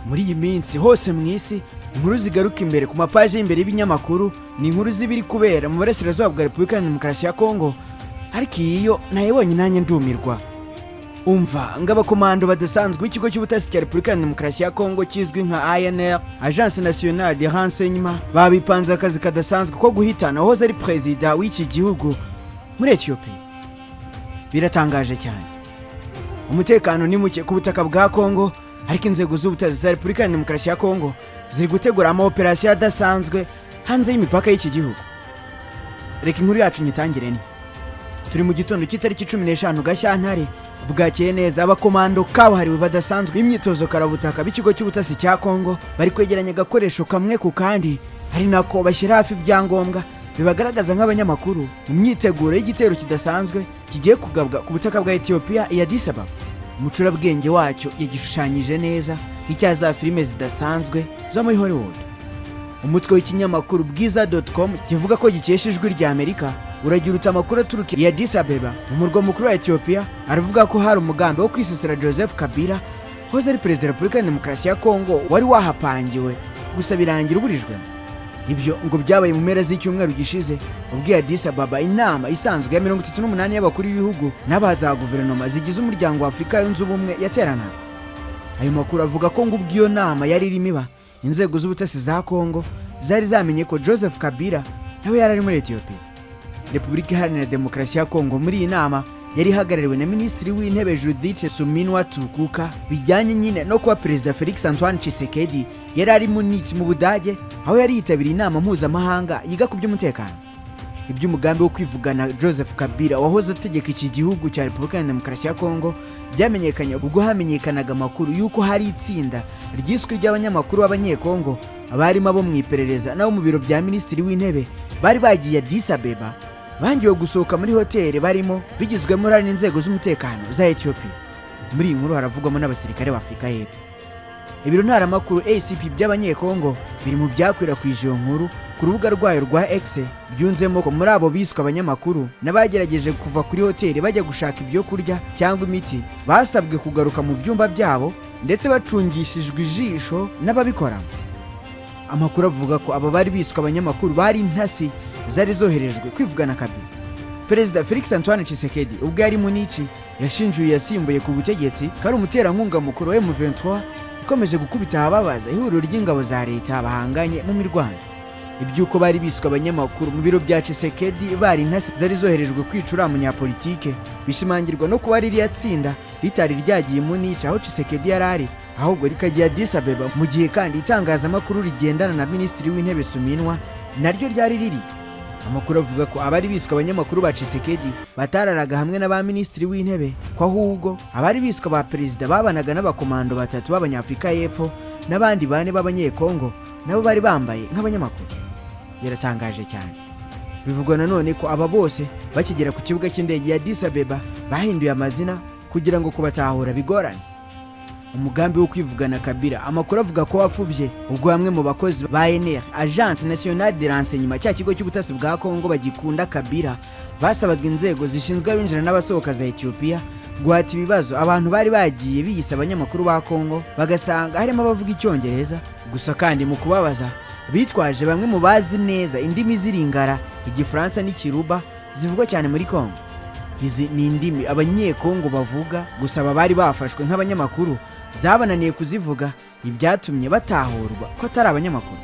Muri iyi minsi hose mu isi, inkuru zigaruka imbere ku mapaji y'imbere y'ibinyamakuru ni inkuru z'ibiri kubera mu burasirazuba bwa Repubulika ya Demokarasi ya Kongo. Ariko iyi yo nayibonye nanjye ndumirwa. Umva ngo abakomando badasanzwe b'ikigo cy'ubutasi cya Repubulika ya Demokarasi ya Kongo kizwi nka ANR, Agence Nationale de Renseignement, babipanze akazi kadasanzwe ko guhitana uwahoze ari perezida w'iki gihugu muri Etiyopiya. Biratangaje cyane. Umutekano ni muke ku butaka bwa Kongo, ariko inzego z'ubutasi za Repubulika ya Demokarasi ya Kongo ziri gutegura ama operasiyo adasanzwe hanze y'imipaka y'iki gihugu. Reka inkuru yacu nyitangire. Ni turi mu gitondo cy'itariki 15 Gashyantare. Bwakeye neza, abakomando kabuhariwe badasanzwe b'imyitozo karabutaka b'ikigo cy'ubutasi cya Kongo bari kwegeranya agakoresho kamwe ku kandi, ari nako bashyira hafi ibyangombwa bibagaragaza nk'abanyamakuru mu myiteguro y'igitero kidasanzwe kigiye kugabwa ku butaka bwa Etiyopiya i Addis Ababa. Umucurabwenge wacyo yagishushanyije neza nk'icya za filime zidasanzwe zo muri Hollywood. Umutwe w'ikinyamakuru Bwiza.com kivuga ko gikesha Ijwi rya Amerika uragira uti: "Amakuru aturuka i Addis Abeba mu murwa mukuru wa Etiyopiya aravuga ko hari umugambi wo kwisasira Joseph Kabila wahoze ari perezida wa Repubulika ya Demokarasi ya Kongo wari wahapangiwe, gusa birangira uburijwemo." Ibyo ngo byabaye mu mpera z'icyumweru gishize, ubwo i Addis Ababa inama isanzwe ya 38 y'abakuru b'ibihugu n'aba za guverinoma zigize Umuryango wa Afurika Yunze Ubumwe yateranaga. Ayo makuru avuga ko ngo ubwo iyo nama yari irimo iba, inzego z'ubutasi za Kongo zari zamenye ko Joseph Kabila nawe yari ari muri Etiyopiya. Repubulika Iharanira Demokarasi ya Kongo muri iyi nama yari ihagarariwe na Minisitiri w'Intebe Judith Suminwa Tukuka, bijyanye nyine no kuba Perezida Felix Antoine Tshisekedi yari ari Munich mu Budage, aho yari yitabiriye inama mpuzamahanga yiga ku by'umutekano. Iby'umugambi wo kwivugana Joseph Kabila wahoze ategeka iki gihugu cya Repubulika ya Demokarasi ya Kongo byamenyekanye ubwo hamenyekanaga amakuru y'uko hari itsinda ryiswe ry'abanyamakuru b'Abanyekongo, barimo abo mu iperereza n'abo mu biro bya Minisitiri w'Intebe, bari bagiye Addis Abeba, bangiwe gusohoka muri hoteli barimo bigizwemo uruhare n'inzego z'umutekano za Etiyopiya. Muri iyi nkuru haravugwamo n'abasirikare b'Afurika y'Epfo. Ibiro ntaramakuru ACP by'Abanyekongo biri mu byakwirakwije iyo nkuru ku rubuga rwayo rwa X. Byunzemo ko muri abo biswe abanyamakuru n'abagerageje kuva kuri hoteli bajya gushaka ibyo kurya cyangwa imiti basabwe kugaruka mu byumba byabo, ndetse bacungishijwe ijisho n'ababikoramo. Amakuru avuga ko aba bari biswe abanyamakuru bari intasi zari zoherejwe kwivugana Kabila. Perezida Felix Antoine Tshisekedi ubwo yari Munich yashinjuye yasimbuye ku butegetsi ko ari umuterankunga mukuru wa M23 ikomeje gukubita ahababaza ihuriro ry'ingabo za leta bahanganye mu mirwano. Iby'uko bari biswe abanyamakuru mu biro bya Tshisekedi bari intasi zari zoherejwe kwica uriya munyapolitike bishimangirwa no kuba ririya tsinda ritari ryagiye Munich aho Tshisekedi yari ari, ahubwo rikagiye Addis Abeba, mu gihe kandi itangazamakuru rigendana na Minisitiri w'Intebe Suminwa naryo ryari riri. Amakuru avuga ko abari biswe abanyamakuru ba Tshisekedi batararaga hamwe na ba Minisitiri w'Intebe, ko ahubwo abari biswe ba perezida babanaga n'abakomando batatu b'Abanyafurika y'Epfo n'abandi bane b'Abanyekongo nabo bari bambaye nk'abanyamakuru. Biratangaje cyane. Bivugwa nanone ko aba bose bakigera ku kibuga cy'indege ya Addis Abeba bahinduye amazina kugira ngo kubatahura bigorane. Umugambi wo kwivugana Kabila, amakuru avuga ko wapfubye ubwo bamwe mu bakozi ba ANR, Agence Nationale de Renseignement, cya kigo cy'ubutasi bwa Kongo bagikunda Kabila, basabaga inzego zishinzwe abinjira n'abasohoka za Etiyopiya guhata ibibazo abantu bari bagiye biyise abanyamakuru ba Kongo, bagasanga harimo abavuga Icyongereza gusa. Kandi mu kubabaza bitwaje bamwe mu bazi neza indimi z'Iringara, Igifaransa n'Ikiruba zivugwa cyane muri Kongo. Izi ni indimi Abanyekongo bavuga, gusa aba bari bafashwe nk'abanyamakuru zabananiye kuzivuga, ibyatumye batahurwa ko atari abanyamakuru.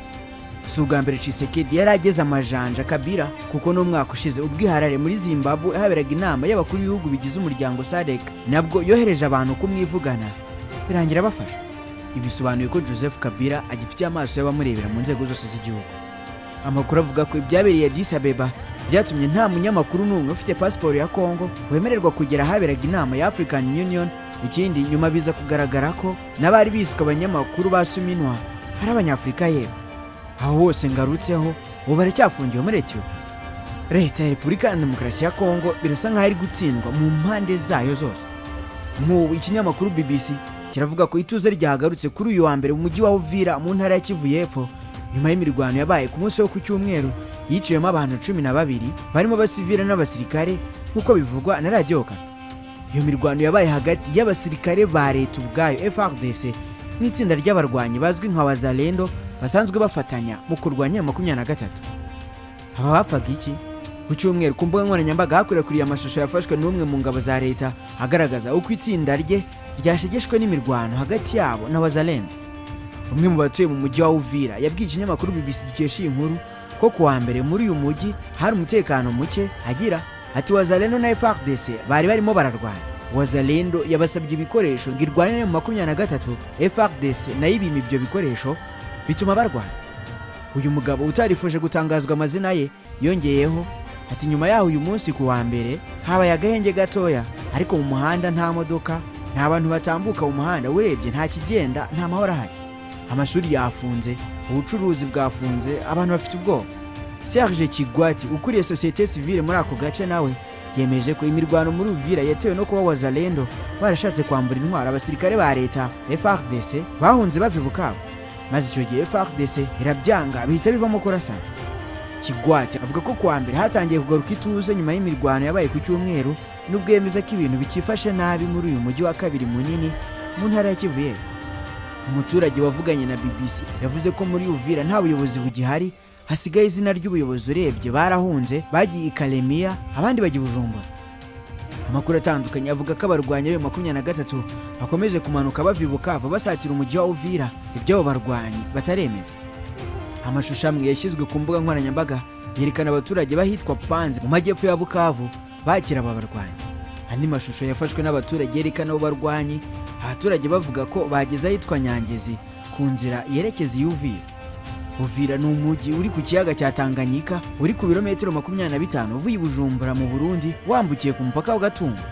Si ubwa mbere Tshisekedi yari ageze amajanja Kabila, kuko n'umwaka ushize ubwo i Harare muri Zimbabwe haberaga inama y'abakuru b'ibihugu bigize umuryango SADC, nabwo yohereje abantu kumwivugana birangira bafashe. Ibi bisobanuye ko Joseph Kabila agifitiye amaso y'abamurebera mu nzego zose z'igihugu. Amakuru avuga ko ibyabereye Addis Abeba byatumye nta munyamakuru n'umwe ufite pasiporo ya Kongo wemererwa kugera ahaberaga inama ya African Union. Ikindi, nyuma biza kugaragara ko n'abari biswe abanyamakuru ba Suminwa ari Abanyafurika y'Epfo. Aho hose ngarutseho, ubu baracyafungiwe muri Etiyopiya. Leta ya Repubulika ya Demokarasi ya Kongo birasa nk'aho iri gutsindwa mu mpande zayo zose. Nk'ubu ikinyamakuru BBC kiravuga ko ituze ryagarutse kuri uyu wa mbere mu mujyi wa Uvira mu ntara ya Kivu y'Epfo, nyuma y'imirwano yabaye ku munsi wo ku cyumweru yiciwemo abantu 12 barimo abasivile n'abasirikare, nk'uko bivugwa na Radiyo Okapi. Iyo mirwano yabaye hagati y'abasirikare ba leta ubwayo FARDC. n'itsinda ry'abarwanyi bazwi nka Wazalendo basanzwe bafatanya mu kurwanya M23. Aba bapfaga iki? Ku cyumweru, ku mbuga nkoranyambaga hakwirakwiriye amashusho yafashwe n'umwe mu ngabo za leta agaragaza uko itsinda rye ryashegeshwe n'imirwano hagati yabo na Wazalendo. Umwe mu batuye mu mujyi wa Uvira yabwiye ikinyamakuru BBC dukesha iyi nkuru ko kuwa mbere muri uyu mujyi hari umutekano muke, agira ati: "Wazalendo na FARDC bari barimo bararwana. Wazalendo yabasabye ibikoresho ngo irwanire mu 23, FARDC nayo ibima ibyo bikoresho, bituma barwana." Uyu mugabo utarifuje gutangazwa amazina ye yongeyeho ati: "Nyuma yaho, uyu munsi ku wa mbere, habaye agahenge gatoya, ariko mu muhanda nta modoka, nta bantu batambuka mu muhanda. Urebye nta kigenda, nta mahoro ahari. Amashuri yafunze, ubucuruzi bwafunze, abantu bafite ubwoba." Serge Kigwati, ukuriye sosiyete sivile muri ako gace, nawe yemeje ko imirwano muri Uvira yatewe no kuba Wazalendo barashatse kwambura intwaro abasirikare ba leta FARDC bahunze bava i Bukavu, maze icyo gihe FARDC irabyanga, bihita bivamo kurasana. Kigwati avuga ko kuwa mbere hatangiye kugaruka ituze nyuma y'imirwano yabaye ku cyumweru, nubwo yemeza ko ibintu bikifashe nabi muri uyu mujyi wa kabiri munini mu ntara ya Kivu y'Epfo. Umuturage wavuganye na BBC yavuze ko muri Uvira nta buyobozi bugihari, hasigaye izina ry'ubuyobozi. Urebye barahunze, bagiye i Kalemiya, abandi bajya i Bujumbura. Amakuru atandukanye avuga ko abarwanyi b'ayo 23 bakomeje kumanuka bava i Bukavu basatira umujyi wa Uvira, ibyo abo barwanyi bataremeza. Amashusho amwe yashyizwe ku mbuga nkoranyambaga yerekana abaturage bahitwa Panze mu majyepfo ya Bukavu bakira aba barwanyi. Andi mashusho yafashwe n'abaturage yerekana abo barwanyi, abaturage bavuga ko bageze ahitwa Nyangezi ku nzira yerekeza i Uvira. Uvira ni umujyi uri ku kiyaga cya Tanganyika, uri ku birometero 25 uvuye i Bujumbura mu Burundi, wambukiye ku mupaka wa Gatumba.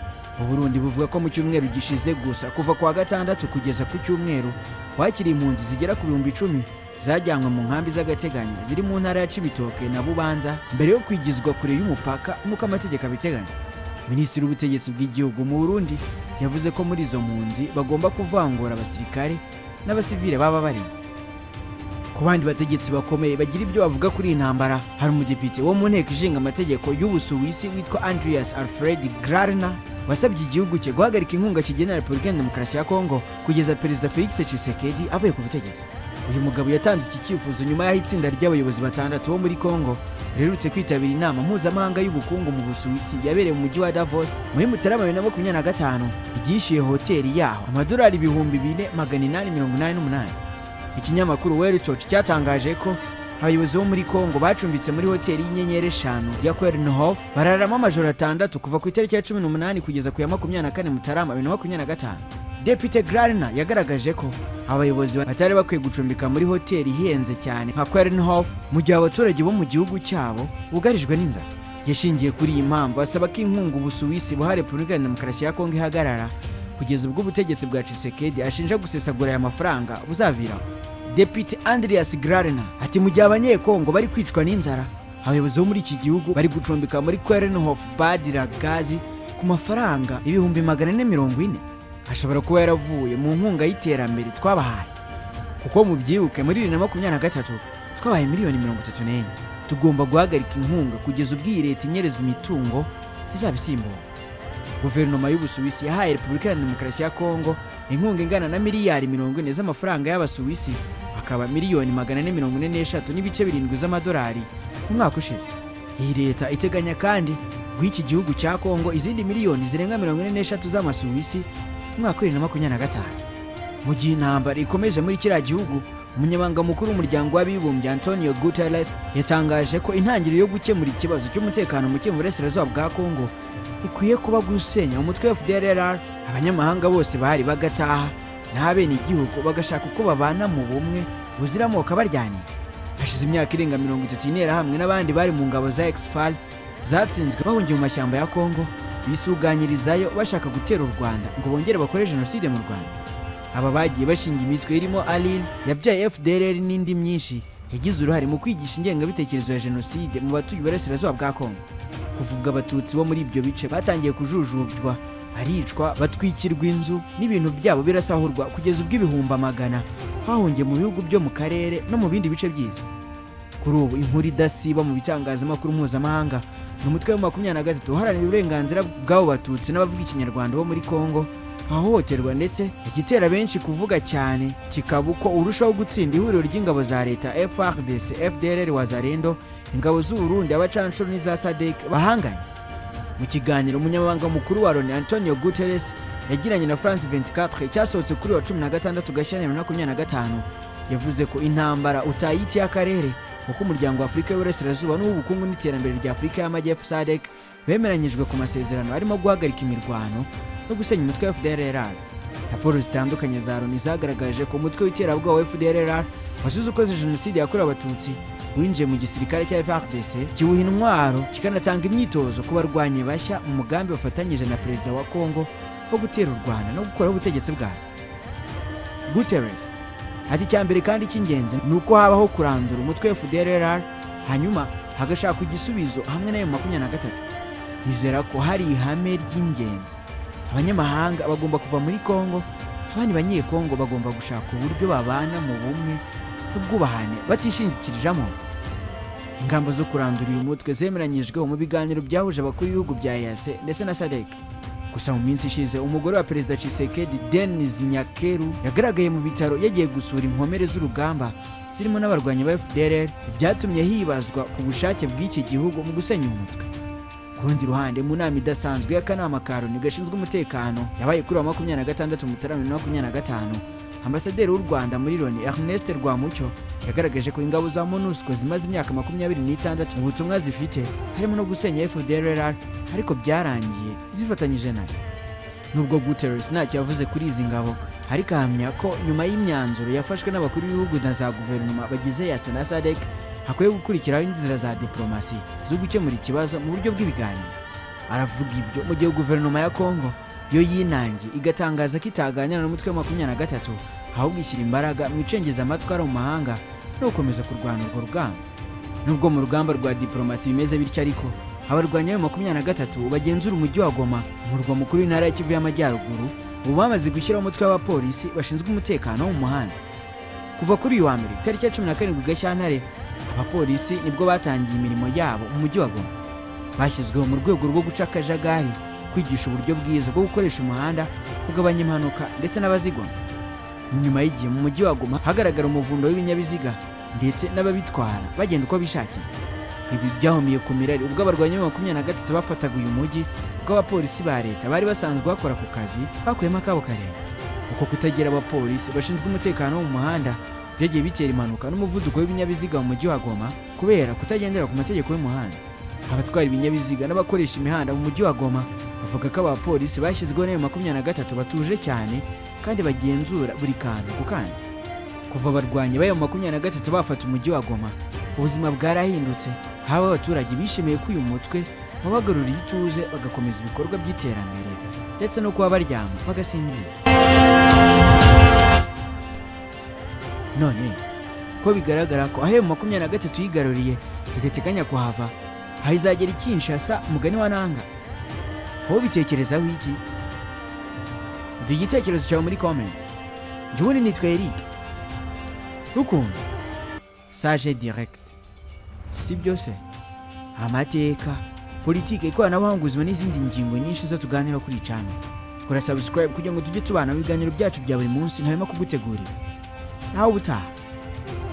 Uburundi buvuga ko mu cyumweru gishize gusa, kuva ku wa gatandatu kugeza ku cyumweru, wakiriye impunzi zigera ku 10,000 zajyanywe mu nkambi z'agateganyo ziri mu ntara ya Cibitoke na Bubanza mbere yo kwigizwa kure y'umupaka nk'uko amategeko abiteganya. Minisitiri w'ubutegetsi bw'igihugu mu Burundi yavuze ko muri izo mpunzi bagomba kuvangura abasirikare n'abasivile baba barimo. Ku bandi bategetsi bakomeye bagira ibyo bavuga kuri iyi ntambara, hari umudepite wo mu nteko ishinga amategeko y'Ubusuwisi witwa Andreas Alfred Grarner, wasabye igihugu cye guhagarika inkunga kigenera Repubulika ya Demokarasi ya Kongo kugeza Perezida Felix Tshisekedi avuye ku butegetsi. Uyu mugabo yatanze iki cyifuzo nyuma y'aho itsinda ry'abayobozi batandatu bo muri Kongo riherutse kwitabira inama mpuzamahanga y'ubukungu mu Busuwisi yabereye mu mujyi wa Davos muri Mutarama 2025, ryishyuye hoteli yaho amadolari 4,888. Ikinyamakuru Weltwoche cyatangaje ko abayobozi bo muri Kongo bacumbitse muri hoteli y'inyenyeri eshanu ya Quellenhof, bararamo amajoro 6 kuva ku itariki ya 18 kugeza ku ya 24 Mutarama 2025. Depite Grarner yagaragaje ko abayobozi batari bakwiye gucumbika muri hoteli ihenze cyane nka Quellenhof mu gihe abaturage bo mu gihugu cyabo bugarijwe n'inzara. Yashingiye kuri iyi mpamvu asaba ko inkunga Ubusuwisi buha Repubulika ya Demokarasi ya Kongo ihagarara kugeza ubwo ubutegetsi bwa Tshisekedi ashinja gusesagura aya mafaranga buzaviraho. Depite Andreas Grarner ati: "Mu gihe abanyekongo bari kwicwa n'inzara, abayobozi bo muri iki gihugu bari gucumbika muri Quellenhof Bad Ragaz ku mafaranga 440,000 ashobora kuba yaravuye mu nkunga y'iterambere twabahaye, kuko mubyibuke muri 2023 twabaye miliyoni 34. Tugomba guhagarika inkunga kugeza ubwo iyi leta inyereza imitungo izaba isimbuwe." Guverinoma y'Ubusuwisi yahaye Repubulika ya Demokarasi ya Kongo inkunga ingana na miliyari 40 z'amafaranga y'Abasuwisi, akaba miliyoni 443.7 z'amadolari mu mwaka ushize. Iyi leta iteganya kandi guha iki gihugu cya Kongo izindi miliyoni zirenga 43 z'amasuwisi mu mwaka wa 2025. Mu gihe intambara ikomeje muri kiriya gihugu, Umunyamabanga mukuru w'Umuryango w'Abibumbye Antonio Guterres yatangaje ko intangiriro yo gukemura ikibazo cy'umutekano muke mu burasirazuba bwa Kongo ikwiye kuba gusenya umutwe wa FDLR, abanyamahanga bose bahari bagataha, n'abenegihugu bagashaka uko babana mu bumwe buzira amoko abaryaniye. Hashize imyaka irenga 30 Interahamwe n'abandi bari mu ngabo za Ex-FAR zatsinzwe bahungiye mu mashyamba ya Kongo, bisuganyirizayo bashaka gutera u Rwanda ngo bongere bakore jenoside mu Rwanda. Aba bagiye bashinga imitwe irimo ALIR yabyaye FDLR n'indi myinshi yagize uruhare mu kwigisha ingengabitekerezo ya jenoside mu batuye iburasirazuba bwa Kongo. Kuva ubwo, Abatutsi bo muri ibyo bice batangiye kujujubywa, baricwa, batwikirwa inzu n'ibintu byabo birasahurwa, kugeza ubwo ibihumbi amagana bahungiye mu bihugu byo mu karere no mu bindi bice by'isi. Kuri ubu inkuru idasiba mu bitangazamakuru mpuzamahanga ni umutwe wa 23 uharanira uburenganzira bw'abo Batutsi n'abavuga Ikinyarwanda bo muri Kongo ahohoterwa, ndetse igitera benshi kuvuga cyane kikaba uko urushaho gutsinda ihuriro ry'ingabo za leta FARDC, FDLR, Wazalendo, ingabo z'u Burundi, abacanshuro n'iza SADC bahanganye. Mu kiganiro umunyamabanga mukuru wa Loni Antonio Guterres yagiranye na France 24 cyasohotse kuri wa 16 Gashyantare 2025, yavuze ko intambara utayiti y'akarere, kuko umuryango wa Afurika y'Uburasirazuba n'uw'ubukungu n'iterambere rya Afurika y'Amajyepfo SADC bemeranyijwe ku masezerano arimo guhagarika imirwano no gusenya umutwe wa FDLR. Raporo zitandukanye za Loni zagaragaje ko umutwe w'iterabwoba wa FDLR wasize ukoze jenoside yakorewe Abatutsi winjiye mu gisirikare cya FARDC, kiwuha intwaro, kikanatanga imyitozo ku barwanyi bashya mu mugambi bafatanyije na perezida wa Kongo wo gutera u Rwanda no gukuraho ubutegetsi bwayo. Guterres ati: "Icya mbere kandi cy'ingenzi ni uko habaho kurandura umutwe wa FDLR, hanyuma hagashakwa igisubizo hamwe n'ayo 23. Nizera ko hari ihame ry'ingenzi: abanyamahanga bagomba kuva muri Kongo, abandi Banyekongo bagomba gushaka uburyo babana mu bumwe n'ubwubahane batishingikirije amoko." Ingamba zo kurandura uyu mutwe zemeranyijweho mu biganiro byahuje abakuru b'ibihugu bya EAC ndetse na SADC. Gusa mu minsi ishize, umugore wa perezida Tshisekedi, Denise Nyakeru, yagaragaye mu bitaro yagiye gusura inkomere z'urugamba zirimo n'abarwanyi ba FDLR, byatumye hibazwa ku bushake bw'iki gihugu mu gusenya uyu mutwe. Ku rundi ruhande, mu nama idasanzwe y'akanama ka Loni gashinzwe umutekano yabaye kuri wa 26 Mutarama 2025, ambasaderi w'u Rwanda muri Loni, Ernest Rwamucyo, yagaragaje ko ingabo za MONUSCO zimaze imyaka 26 mu butumwa zifite, harimo no gusenya FDLR, ariko byarangiye zifatanyije nayo. Nubwo Guterres ntacyo yavuze kuri izi ngabo, ariko ahamya ko nyuma y'imyanzuro yafashwe n'abakuru b'ibihugu na za guverinoma bagize EAC na SADC, hakwiye gukurikiraho inzira za diplomasi zo gukemura ikibazo mu buryo bw'ibiganiro. Aravuga ibyo mu gihe guverinoma ya Kongo yo yinangiye, igatangaza ko itaganira n'umutwe wa 23, ahubwo ishyira imbaraga mu icengezamatwara mu mahanga no gukomeza kurwana urwo rugamba. Nubwo mu rugamba rwa diplomasi bimeze bityo, ariko abarwanyi b'ayo 23 bagenzura umujyi wa Goma, umurwa mukuru w'intara ya Kivu y'Amajyaruguru, ubu bamaze gushyiraho umutwe w'abapolisi bashinzwe umutekano wo mu muhanda. Kuva kuri uyu wa mbere, tariki ya 17 Gashyantare, abapolisi nibwo batangiye imirimo yabo mu mujyi wa Goma. Bashyizweho mu rwego rwo guca akajagari, kwigisha uburyo bwiza bwo gukoresha umuhanda, kugabanya impanuka ndetse n'abazigwa. Nyuma y'igihe mu mujyi wa Goma hagaragara umuvundo w'ibinyabiziga ndetse n'ababitwara bagenda uko bishakiye. Ibi byahumiye ku mirari ubwo abarwanyi ba 23 bafataga uyu mujyi, ubwo abapolisi ba leta bari basanzwe bakora ku kazi bakuyemo akabo kareba. Uko kutagira abapolisi bashinzwe umutekano wo mu muhanda byagiye bitera impanuka n'umuvuduko w'ibinyabiziga mu mujyi wa Goma kubera kutagendera ku mategeko y'umuhanda. Abatwara ibinyabiziga n'abakoresha imihanda mu mujyi wa Goma bavuga ko abapolisi bashyizweho n'ayo 23 batuje cyane kandi bagenzura buri kantu ku kandi. Kuva abarwanyi b'ayo 23 bafata umujyi wa Goma, ubuzima bwarahindutse, haba abaturage bishimiye ko uyu mutwe wabagaruriye ituze, bagakomeza ibikorwa by'iterambere ndetse no kuba baryama bagasinzira. None ko bigaragara ko aho 23 yigaruriye idateganya kuhava, aho izagera i Kinshasa mugani wa Nanga, wowe ubitekerezaho iki? Duha igitekerezo cyawe muri comment. Njye ubundi nitwa Eric Rukundo Sage Direct. Si byose, amateka, politiki, ikoranabuhanga, ubuzima n'izindi ngingo nyinshi zo tuganira kuri channel. Kora subscribe kugira ngo tujye tubana mu biganiro byacu bya buri munsi ntahwema kugutegurira. Nawe ubutaha.